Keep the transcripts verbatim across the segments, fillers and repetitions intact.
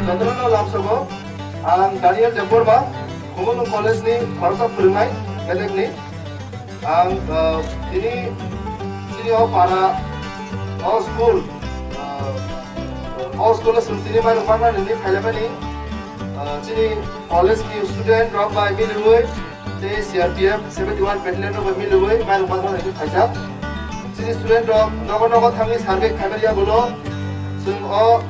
Jotono lamsogo ang Daniel Debbarma, Khumulwng College ni khoroksa phwrwngnai belek ni. Ang, ah, tini, tini o para, o school, ah, o school o chwng tini mairum baknani ni phailaimani, ah, chini college ni student rok bai miliwi, tei C R P F seventy one battalion rok bai miliwi mairum baknani ni phaijak. Chini student rok nogo nogo thangwi survey khaimani yagulo chwng o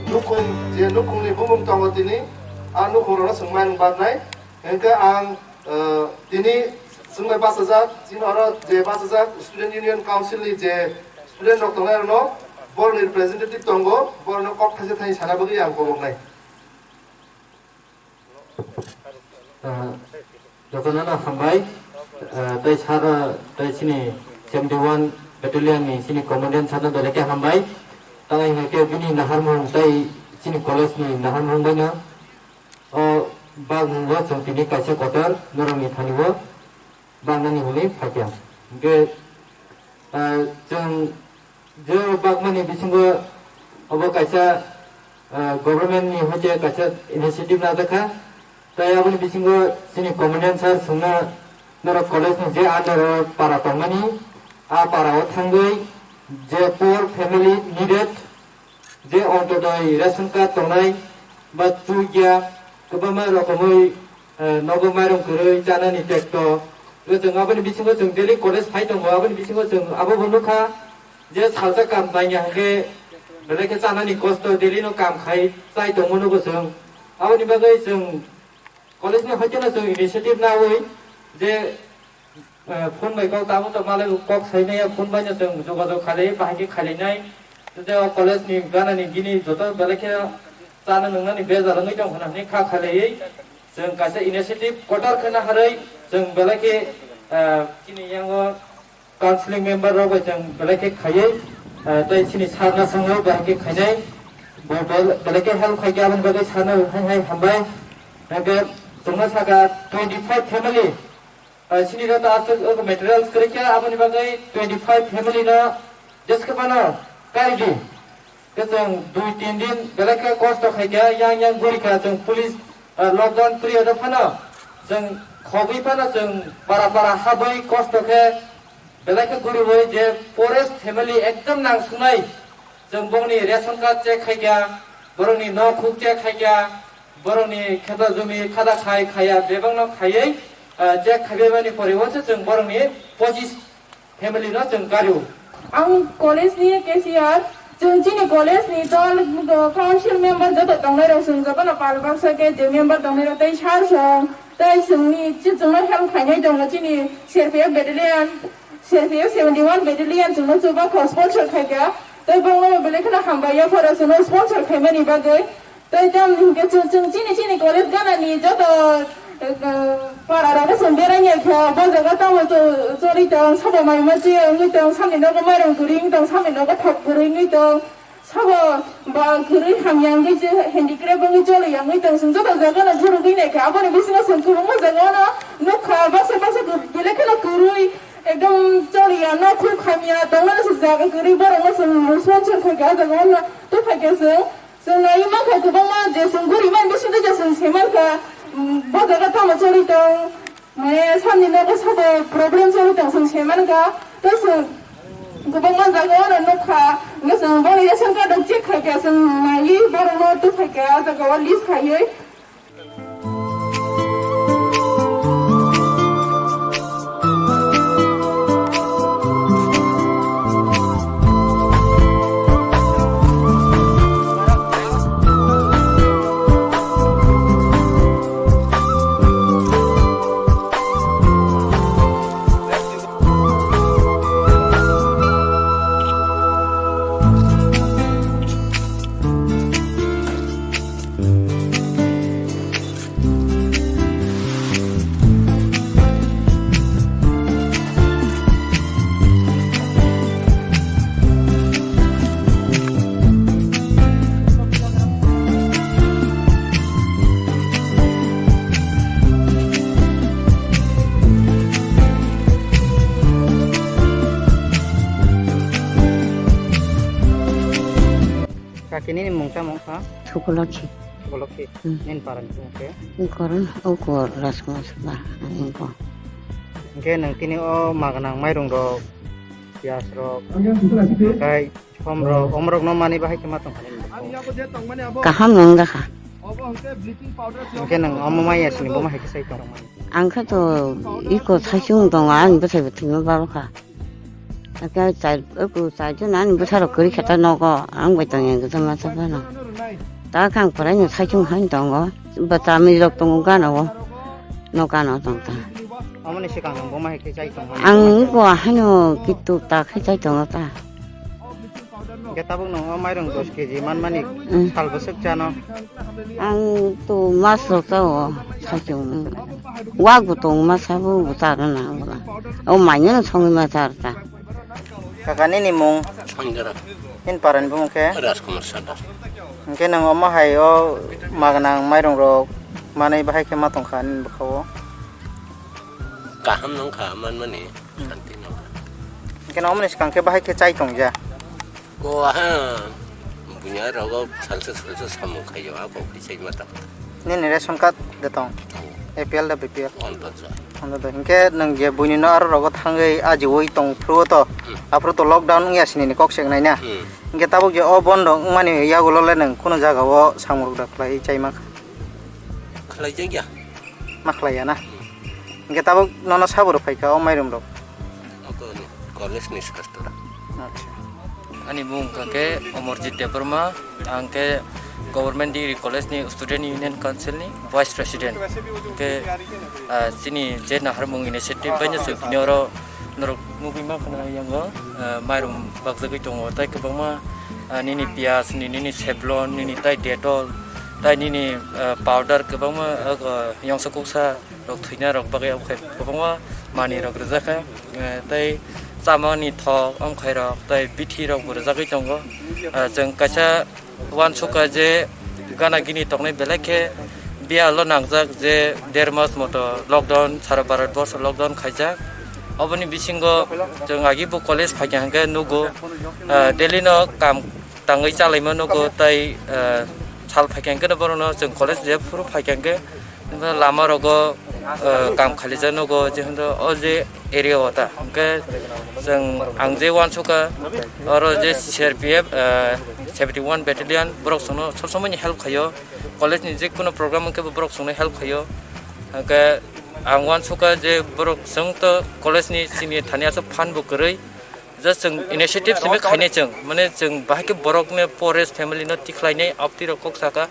nukhung, je nukhung ni bumung tongo tini, a nukhung rok no chwng mairum baknai. Hingke ang, eh, tini chwng bai bachajak, chini oro je bachajak Student Union Council ni je student rok tongnai rokno borokni representative tongo, borokno kok thaisa thani sana bagwi ang koboknai. Ah, jotono no hambai, ah, tei sir, ah, tei chini seventy one battalion ni chini commandant sir no belai khe hambai. Tei hingke bini naharmung tei chini college ni naharmung bai no. O bagmung o chwng tini kaisa kotor norokni thani o bagnani hwnwi phaikha. Hwnkhe, ah, chwng je o bagmani bisingo obo kaisa, ah, government ni hoite kaisa initiative lajakha. Tei aboni bisingo chini commandant sir chwngno norok college ni je under o para tongmani, a para o thangwi je poor family needed, je Antyodoi ration card tongnai ba chukya, kwbangma rokomwi, eh, nogo mairum kwrwi chanani tekto, Bo chwng aboni bisingo chwng daily college phai tongo, aboni bisingo chwng abo bo nukha je salsa kam tangya hwnkhe belai khe chanani kosto, daily no kam khai chai tongmo nugo chwng. Aboni bagwi chwng college ni hoiteno chwng initiative nawi je, eh, phone bai kok tamo to malai kok sainaya phone bai no chwng jogajog khalai bahai khe khailainai. Tei o college ni gana ni gini joto belai khe chana nungnani bejal wngwi tong khna hwnwi kha khalaiwi chwng kaisa initiative kotor khna harwi chwng belai khe, ah, chini yango counseling member rok bai chwng belai khe khaiwi, ah, tei chini sir no swngwi belai khe khainai bo bel-, belai khe help khaikhe aboni bagwi sir no hai hai hambai. Hwnkhe chwngno saka twenty five family. Ah, sini rok ta aswk, o materials kwrwi khe, aboni bagwi twenty five family no jeske phano kari di. Khe chwng dui tin din belai khe kosto khai khe, yang yang guri kha chwng police, ah, lockdown period o phano chwng khogwi phano chwng para para habwi kosto khe belai khe guriwi je poorest family ekdom nang sunai chwng bongni ration card check khai kha, borokni nok huk check khai kha, borokni kheta jumi khada khai khaya bebakno khaiwi, ah, check khaibemani pore o se chwng borokni pochis family no chwng kario. Ang college ni cashier, chwng chini college ni dol, do, council member joto tongnai rok chwng jotono pal baksa khe je member tongnai rok tei sir song tei chwngni chi chwngno help khainai tongo chini C R P F battalion, C R P F seventy one battalion chwngno chuba kho sponsor khaikha tei bongno belai kheno hambai yapharo chwngno sponsor khaimani bagwi. Tei tamni hinkhe chwng, chwng chini, chini college ganani joto, eh, para rok chwng berai ya khe, bo jaga tamo cho-, chori tong, sabo mai ma chi wngwi tong, samni nogo mairung kwrwi wngwi tong, samni nogo thok kwrwi wngwi tong, sabo ba kwrwi hamya wngwi je handicraft wngwi choli ya wngwi tong, chwng joto jaga no jurugwi nai khe, aboni bisingo chwng kwbangma jaga no nukha, baksa baksa belai kheno kwrwi, ekdom choli ya, nok khuk hamya, tongmani se jaga kwrwi, borok no chwng sponsor khai khe, ah jaga o no tubphai khe chwng. Chwng naiwi mankha kwbangma je chwng guriman bisingo je chwng se mankha, mm, bo jaga tamo choli tong, mane samni nogo sabo problem choli tong chwng se mankha. Tei chwng kwbangma jaga oro nukha, hwnkhe chwng boni ration card rok check khaikha, chwng naiwi borokno tubphaikha, ah jaga o list khaiwi. Kaki nini mung tamo wngkha? Sukolokhi. Sukolokhi. Hmm. Nini para ni mung khe? Koron, o kor Rajkumar Sala, ang ko. Hwnkhe nwng tini o magnang mairung rok, piyaj rok, tei som rok, om rok no manwi bahai khe ma tongkha nini? Kaham nung dakha. Hwnkhe nwng omo maya sini bo ma hai khe sai tong? Ang khe to iko saichung tongo, ani bwsai bo thwima baro kha. Ake chai, eko chai jona ani bwsarok kwrwi khe ta nogo, ang bai tongya gajama sa phano. Ta khe ang phoraino saichung hai tongo, bwta mili rok tongo gana o, no gana o tong ta. Omoni swkang nwng bo ma hai khe chai tongo? Ang eko haino kitu ta khe chai tongo ta. Hwnkhe tabuk nwng o mairung dos kg manmani, mm, sal bwswk chano? Ang to mas rok chao, saichung. Wak bo tongo, masa bo, bo charo na wala. O maino no songwi ma char ta. Kaka nini mung? Sanjara. Nini para ni bumung khe? Rajkumar Sardar. Hwnkhe nwng omo hai o magnang mairung rok manwi bahai khe ma tongkha nini bwkha o? Kaham nangkha manmani, santi nangkha. Hwnkhe nwng omoni swkang khe bahai khe chai tongya? Ko aha, bunya rogo salsa salsa samung khayo, a kok khe chai ma tong. Nini ration card de tong? A P L da B P L? Ontotja. Ontotja. Hwnkhe nwng je buini no aro rogo thangwi ajiwi tong phuru to, hmm, aphuru to lockdown wngya sini ni kok se wngnai na? Hmm. Hwnkhe tabuk je o bondo wngmani yagulo le nwng kunu jaga o samung rok da khlai chai ma kha? Khlai jakya. Ma khlai ya na? Hmm. Hingke tabok nono sabo rok phaikha o mairum rok? Oko college ni sastra. Acha. Ani mung hwnkha khe Amarjit Debbarma, ang khe Government Degree College ni Student Union Council ni Vice President. Hingke, ah, chini je naharmung initiative bai no chwng tini oro norok nugwi mankha na yango, ah, mairum bakjagwi tongo, tai kwbangma, ah, nini piyaj, nini, nini seblon, nini tai Dettol, tai nini, ah, powder kwbangma, ah, yongsa kuksa rok thwina rok bagwi omo khe kwbangma manwi rok rijak kha, eh, tei chamani thok, omkhai rok tei bithi rok bo rijagwi tongo. Ah, chwng kaisa uansukha je gana gini tongnai belai khe biyalo nangjak je der mas moto lockdown, sara Bharat borsho lockdown khaijak. Oboni bisingo chwng agi bo college phaikha hwnkhe nugo, ah, daily no kam tangwi chalaima nugo tei, ah, sal phaikha hwnkhe no borokno chwng college je phuru phaikha hwnkhe lama rogo, eh, kam khalijak nugo, je hwnkhe o je area o ta. Hwnkhe chwng, ang je uansukha, oro je C R P F, eh, seventy one battalion, borok chwngno sob somoi ni help khaio, college ni je kono program hwnkhe bo borok chwngno help khaio. Hwnkhe ang uansukha je borok chwng to college ni chini thani aswk phan bo kwrwi, just chwng initiative simi khainai chwng, mane chwng bahai khe borok ni poorest family no tikhlainai, abtwi rok kok saka.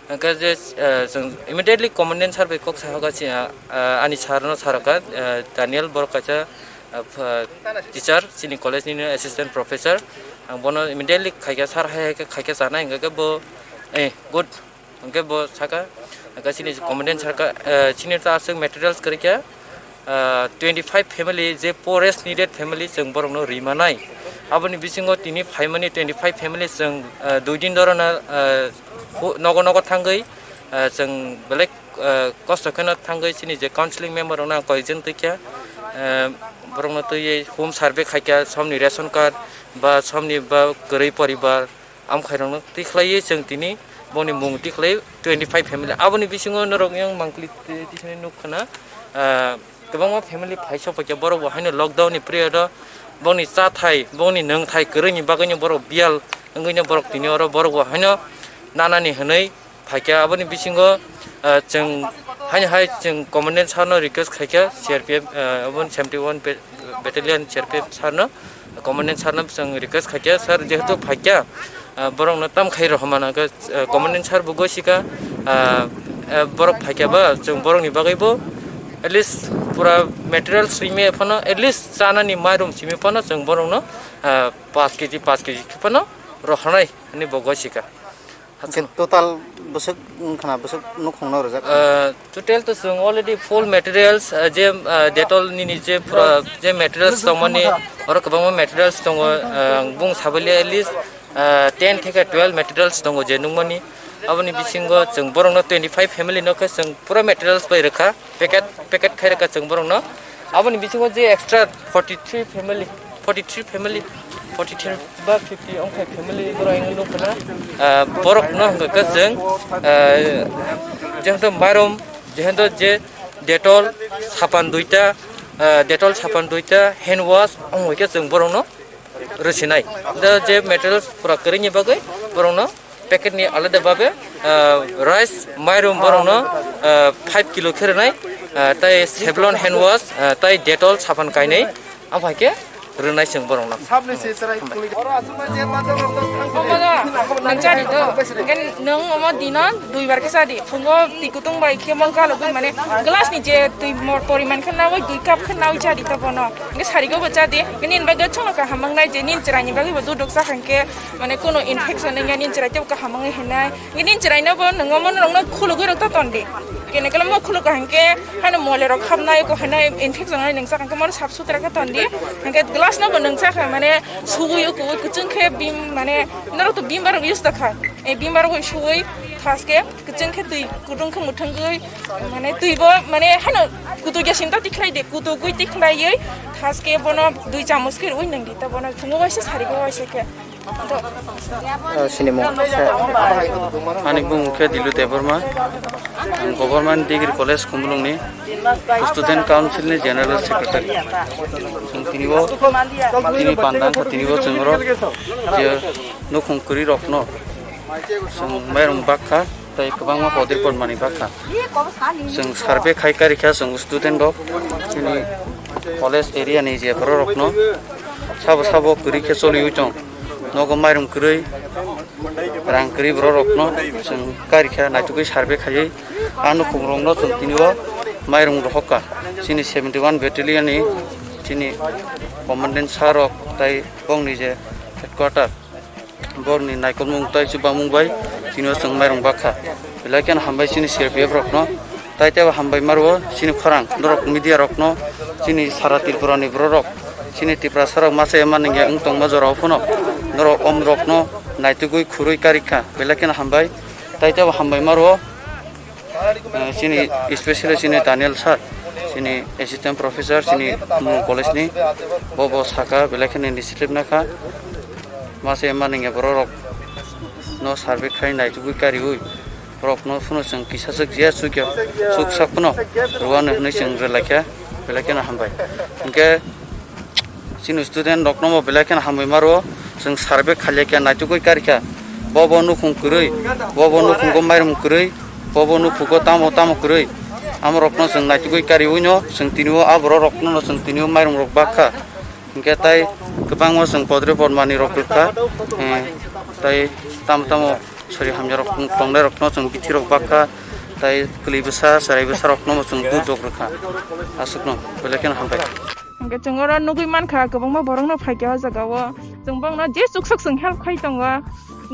Hwnkhe je, eh, chwng immediately commandant sir bai kok sahogo, si, ah, ah, ani sir no saroka, eh, Daniel borok kaisa, ah, ph-, teacher, chini college ni assistant professor. Ang bono immediately khaikha, sir hai hai khe khaikha chanai, hwnkhe bo, eh, good, hwnkhe bo saka, hwnkhe chini commandant sir ka, eh, chini ta aswk materials kwrwikha, ah, twenty five family, je poorest needed family, chwng borokno rimanai. Aboni bisingo tini phaimani twenty five family chwng, ah, dui din dorona, ah, hu-, nogo nogo thangwi, ah, chwng belai, ah, kosto kheno thangwi chini je counseling member rokno ang koijon twikha, ah, borokno twiwi home survey khaikha, somni ration card ba somni ba kwrwi poribar, amkhairokno tikhlaiwi chwng tini boni mung tikhlai twenty five family. Aboni bisingo norok yang mangpili tisani nuk khna, ah, kwbangma family phaisa phaikha, borok bo haino lockdown ni period o bongni chathai, bongni nwngthai kwrwini bagwino borok biyal wngwino borok tini oro borok bo haino nanani hwnwi phaikha. Aboni bisingo, ah, chwng haino hai chwng commandant sir no request khaikha, C R P F, ah, aboni seventy one pe-, battalion C R P F sir no, commandant sir no chwng request khaikha, sir jehetu phaikha, ah, borok no tam khai rohormana khe, ah, commandant sir bo gosika, ah, ah, borok phaikha ba chwng borok ni bagwi bo at least pura materials rime phano, at least chanani mairum simi phano chwng borok no, ah, paanch K G, paanch K G khe phano rohornai hwnwi bo gosika. Hwnkhe total bwswk wngkha na, bwswk nukhungno rwjak? Ah, total to chwng already full materials, ah, je, ah, Dettol nini je pura je materials tongmani, oro kwbangma materials tongo, ah, ang bung sabali at least, ah, ten theke twelve materials tongo je nukmani. Aboni bisingo chwng borokno twenty five family no khe chwng pura materials bai rwkha, packet, packet khai rwkha chwng borokno. Aboni bisingo je extra forty three family, forty three family, forty three ba fifty ongkhai family borok ang nukha na, ah, borok no hwnkha khe chwng, ah, jehento mairum, jehento je Dettol sapan duita, ah, Dettol sapan duita, hand wash, ongoi khe chwng borok no rwsinai. Da je materials pura kwrwini bagwi borok no packet ni alada babe, ah, rice, mairum borok no, ah, five kilo khe rwnai, ah, tai Savlon hand wash, ah, tai Dettol sapan kainwi, amphai khe rwnai chwng borok no. Omo da, nang chadi do. Hingke nang omo dino duibar khe chadi. Phungo twi kutung bai khe mong kalo gwi mane glass ni je twi mo-, poriman khe nawi dui cup khe nawi chadi to bono. Hingke sarigo bo chadi. Hingke nini bagwi chwngno kaham wngnai je nini chwraini bagwi bo duduk cha hingke mane kuno infection wngya nini chwrai tebo kaham wngwi hinai. Hingke nini chwraino bo nang omo norokno khulugwi rok to tondi. Kene kala mo khuluk kaham khe haino mole rok hapnai ko haino infection hai nang chakha khe moro sap sutra khe tondi. Hingke glass no bo nang chakha mane suwi o kuwi kuchung khe bim mane norok to bimbar rok use ta kha. E bimbar rok suwi thaske kuchung khe twi kutung khe muthungwi mane twi bo mane haino kutuk ya sinta tikhlai de kutugwi tikhlaiwi thaske bono dui chamus khe rwi nang di ta bono thungo waisa sari go waisa khe. Ah, sini mung. Ani bung khe Dilu Debbarma, ang Government Degree College Khumulwng ni Student Council ni General Secretary. Chwng tini bo, tini pandang kha, tini bo chwng oro je nukhung kwrwi rok no chwng mairum bak kha. Tei kwbangma podir ponmani bakha. Chwng survey khai karikha chwng student rok, chini college area ni je borok rokno sabo sabo kwrwi khe choliwi tong. Nogo mairum kwrwi, rang kwrwi borok rokno chwng karikha naitugwi survey khaiwi. Ano khumrokno chwng tini o mairum rohokha. Chini seventy one battalion ni chini commandant sir rok tei bongni je headquarter. Borokni naikolmung tei chubamung bai tini o chwng mairum bakha. Belai kheno hambai chini C R P F rokno, tai teibo hambai maro chini khorang norok media rokno, chini sara Tripura ni borok rok, chini Tiprasa rok masa ema ningya wng tongma jora o phano norok om rokno naitugwi khurwi karikha. Belai kheno hambai, tai teibo hambai maro. Eh, chini, especially chini Daniel sir, chini assistant professor, chini Mulung college ni, bo, bo saka, belai kheno initiative nakha. Masa ema ningya borok rok no survey khai naitugwi kariwi, borok no phano chwng kisa swk je swk ya, swk sak phano rwano hwnwi chwng rwlaikha, belai kheno hambai. Hinkhe, Chini student rokno bo belai kheno hambai maro, chwng survey khailai khe naitugwi karikha. Bo bo nukhung kwrwi, bo bo nukhungo mairum kwrwi, bo bo nukhugo tamo tamo kwrwi. Amo rokno chwng naitugwi kariwi no, chwng tini o aborok rokno no chwng tini o mairum rok bakha. Hinkhe tai kwbangma chwng podre podmani rok rwkha. Eh, tai tamo tamo sori hamya rok tongnai rokno chwng bithi rok bakha. Tai kwlwi bwsa, chwrai bwsa rokno bo chwng dudok rwkha. Aswkno belai kheno hambai. Hwnkhe chwng oro nugwi mankha, kwbangma borokno phaikha o jaga o. Chwng bokno je chuksak chwng help khai tongo,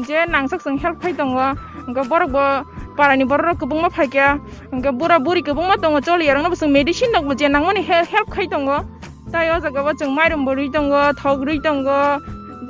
je nangsak chwng help khai tongo. Hwnkhe borok bo parani borok rok kwbangma phaikha. Hwnkhe bura buri kwbangma tongo, choliya rokno bo chwng medicine rok bo je nangmani he-, help khai tongo. Tai o jaga o chwng mairum bo rwi tongo, thok rwi tongo,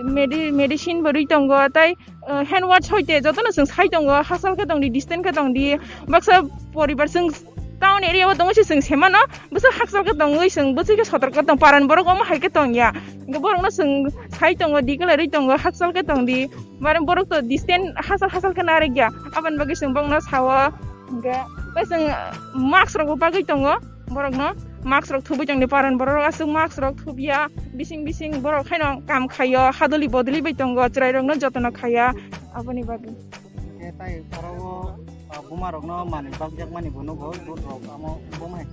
medi-, medicine bo rwi tongo. Tai, uh, hand wash hoite jotono chwng sai tongo, hachal khe tongdi, distance khe tongdi. Baksa poribar chwng town area o tongo se chwng semano, bwsa hakchal khe tongwi chwng bwswi khe sotorko tong, paran borok omo hai khe tongya. Hwnkhe borokno chwng sai tongo, declare rwi tongo, hakchal khe tongdi. Bare borok to distance hachal hachal khe narwkya, aboni bagwi chwng borokno sao. Hwnkhe tei chwng mask rokbo bagwi tongo, borokno mask rok thubwi tongdi, paran borok aswk mask rok thubya, bising bising borok haino kam khaio, hadoli bodoli bai tongo, chwrairokno jotono khaiya, aboni bagwi. Hwnkhe tai borok o, ah, buma rokno manwi bakjakmani bo nugo, vote rok amo buma hai se.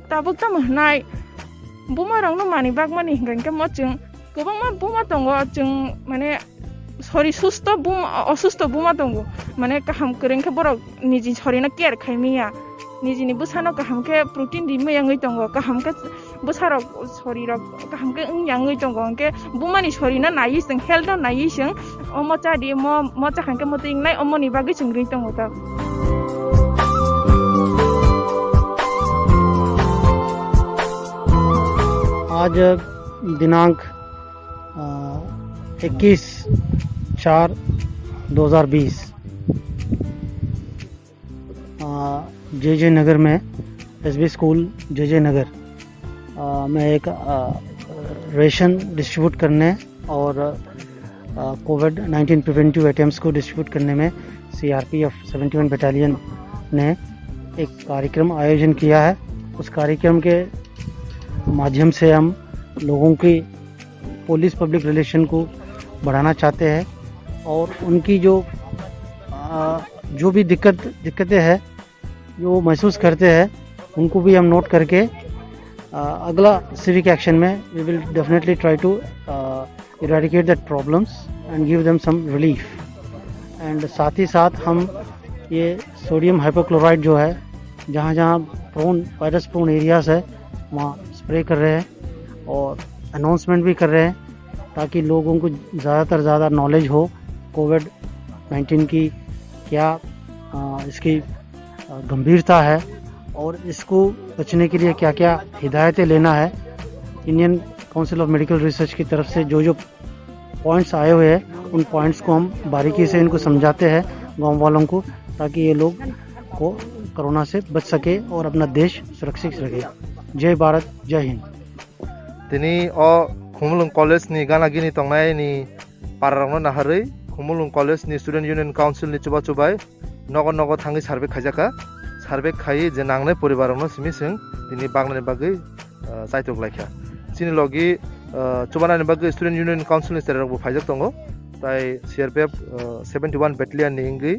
Tabuk tamo hwnai buma rokno manwi bakmani hwnkha hwnkhe mo chwng kwbangma buma tongo, chwng mane sori susto buma, osusto buma tongo, mane kaham kwrwng khe borok niji sorino care khai manya, nijini bwsano kaham khe protein ri manya wngwi tongo, kaham khe bwsarok sorirok kaham khe wngya wngwi tongo, hwnkhe bumani sorino naiwi chwng, health no naiwi chwng, omo cha di, mo, mo cha khankhe motwi wngnai, omoni bagwi chwng rwi tongo ta. आज दिनांक, अ, इक्कीस चार दो हज़ार बीस, अ, जे J Nagar में, S B school J J Nagar, अ, में एक, अ, रेशन डिस्ट्रीब्यूट करने और, अ, कोविड नाइन्टीन प्रिवेंटिव आइटम्स को डिस्ट्रीब्यूट करने में C R P F seventy one battalion ने एक कार्यक्रम आयोजन किया है। उस कार्यक्रम के माध्यम से हम लोगों की पुलिस पब्लिक रिलेशन को बढ़ाना चाहते हैं और उनकी जो, अ, जो भी दिक्कत, दिक्कतें हैं, जो महसूस करते हैं, उनको भी हम नोट करके, अ, अगला सिविक एक्शन में we will definitely try to, a, eradicate that problems and give them some relief। And साथ ही साथ हम ये सोडियम हाइपोक्लोराइड जो है, जहाँ जहाँ प्रोन, वायरस प्रोन एरियाज है, वहाँ स्प्रे कर रहे हैं और अनाउंसमेंट भी कर रहे हैं, ताकि लोगों को ज़्यादातर ज़्यादा नॉलेज हो कोविड नाइन्टीन की क्या, अ, इसकी, अ, गंभीरता है और इसको बचने के लिए क्या-क्या हिदायतें लेना है। Indian council of medical research की तरफ से जो-जो पॉइंट्स आए हुए हैं, उन पॉइंट्स को हम बारीकी से इनको समझाते हैं गाँव वालों को, ताकि ये लोग को कोरोना से बच सके और अपना देश सुरक्षित रखे। जय भारत, जय Hind. Tini o Khumulwng College ni gana gini tongnai ni para rok no naharwi Khumulwng College ni Student Union Council ni chuba chubai nogo nogo thangwi survey khaijak kha. Survey khaiwi je nangnai poribar rok no simi chwng tini baknani bagwi, ah, chaitok lai kha. Chini logi, ah, chubanani bagwi Student Union Council ni cherai rok bo phaijak tongo. Tai C R P F, uh, seventy one battalion ni wngwi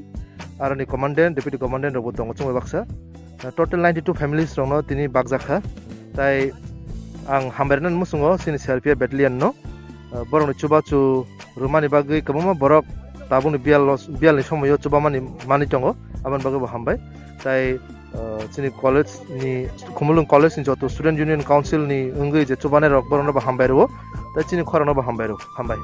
aroni commandant, deputy commandant rokbo tongo chwngbai baksa. Uh, total ninety two families rokno tini bakjakha. Tai ang hambai rwnani muchungo chini C R P F battalion no, uh, borokni chubachu rwmani bagwi kwbangma borok tabukni biyalo, biyalni somoio chubamani manwi tongo, aboni bagwi bo hambai. Tai, uh, chini college ni, Khumulwng College ni joto Student Union Council ni wngwi je chubanai rok, borokno bo hambai rwo, tai chini khorokno bo hambai rwo, hambai.